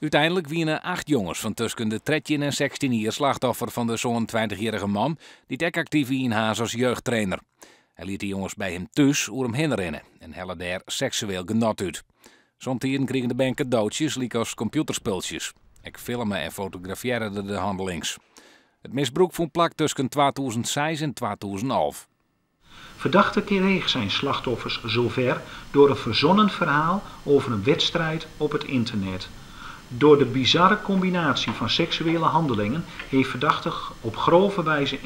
Uteinlik wiene acht jonges fan tusken de 13 en 16 jier slachtoffer fan de 27-jierrige man, dy't ek aktyf wie yn Harns as jeugdtrainer. Hy liet de jonges by him thús oer him hinne rinne en helle dêr seksueel genot út. Somtiden krigen de bern kadootsjes lykas kompjûterspultsjes. Ek filme en fotografearre er de hannelings. It misbrûk fûn plak tusken 2006 en 2011. Verdachte kreeg zijn slachtoffers zover door een verzonnen verhaal over een wedstrijd op het internet. Door de bizarre combinatie van seksuele handelingen heeft verdachte op grove wijze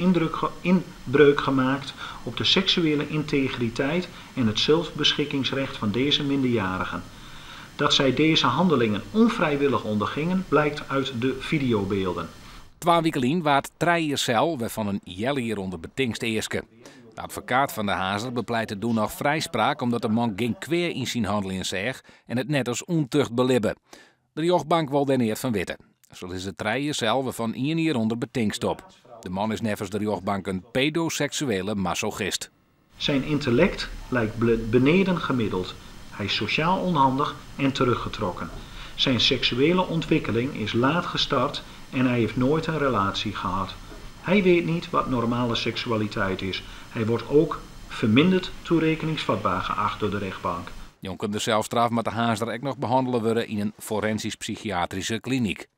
inbreuk gemaakt op de seksuele integriteit en het zelfbeschikkingsrecht van deze minderjarigen. Dat zij deze handelingen onvrijwillig ondergingen, blijkt uit de videobeelden. 2 wiken lyn waard 3 jier sel, wêrfan in healjier ûnder betingst easke. De advokaat fan de Harnzer bepleite doe noch frijspraak omdat de man gjin kwea yn syn hanneljen seach en it net as ûntucht belibbe. De rjochtbank wol dêr neat fan witte. Sa is it 3 jier sel, wêrfan 1 jier ûnder betingst op. De man is neffens de rjochtbank in pedoseksuele masochist. Zijn intellect lijkt beneden gemiddeld. Hij is sociaal onhandig en teruggetrokken. Zijn seksuele ontwikkeling is laat gestart en hij heeft nooit een relatie gehad. Hij weet niet wat normale seksualiteit is. Hij wordt ook verminderd toerekeningsvatbaar geacht door de rechtbank. Njonken de selstraf moat de Harnzer ek noch behannele wurde yn in forensysk-psychiatryske klinyk.